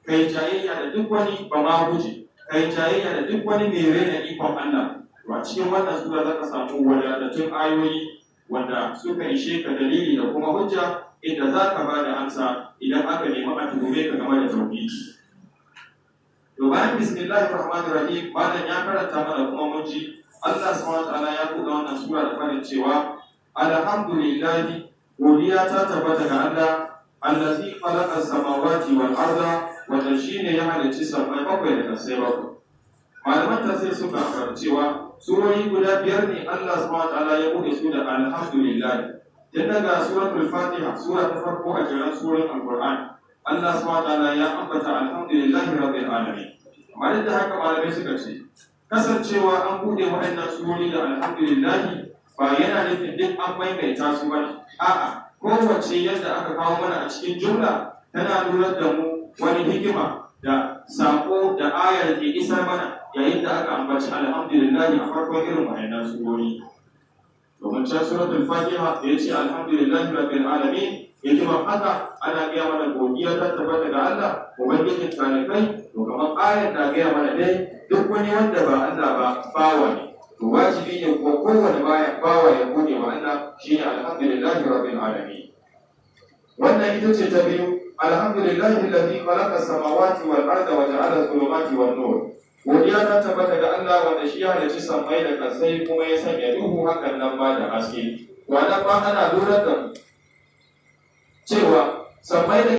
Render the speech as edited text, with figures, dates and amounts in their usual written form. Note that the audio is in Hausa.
Kai jayayya da duk wani bamaguje, kai jayayya da duk wani mai raina ikon Allah. To, a cikin wannan sura za ka samu wadatattun ayoyi wanda suka ishe ka dalili da kuma hujja inda za ka ba da amsa idan aka nemi a tuhume ka game da tauhidi. To, bayan bismillahir rahmanir rahim, malam ya karanta mana kuma mun ji Allah subhanahu wa ta'ala ya buɗe wannan sura da fadin cewa alhamdulillahi, godiya ta tabbata ga Allah, allazi khalaqa samawati wal arda, wanda shine ya halicci sammai bakwai da kasai bakwai. Malaman tafsir suka ambata cewa surori guda biyar ne Allah subhanahu wa ta'ala ya buɗe su da alhamdulillah. Tun daga suratul Fatiha, sura ta farko a jeran surorin Alqur'ani, Allah subhanahu wa ta'ala ya ambata alhamdulillahi rabbil alamin. Amma duk da haka, malamai suka ce kasancewa an buɗe waɗannan surori da alhamdulillahi ba yana nufin duk an maimaita su bane. A'a, kowace yadda aka kawo mana a cikin jumla tana lura da mu wani hikima da sako da ayar ke isar mana yayin da aka ambaci alhamdulillahi a farkon irin waɗannan surori. Domin can suratul Fatiha da ya ce alhamdulillahi rabbil alamin, hikimar haka ana gaya mana godiya ta tabbata ga Allah, ubangijin talikai. To, kamar ayar na gaya mana dai duk wani wanda ba Allah ba bawa ne. To, wajibi ne ko kowane bawa ya gode wa Allah, shine alhamdulillahi rabbil alamin. Wannan ita ce ta biyu, alhamdulillahi alladhi khalaqa samawati wal arda wa ja'ala dhulumati wan nur. Godiya ta tabbata ga Allah wanda shi ya halicci sammai da kasai kuma ya sanya duhu, hakan nan ma da haske. Wannan ma ana lura da cewa sammai da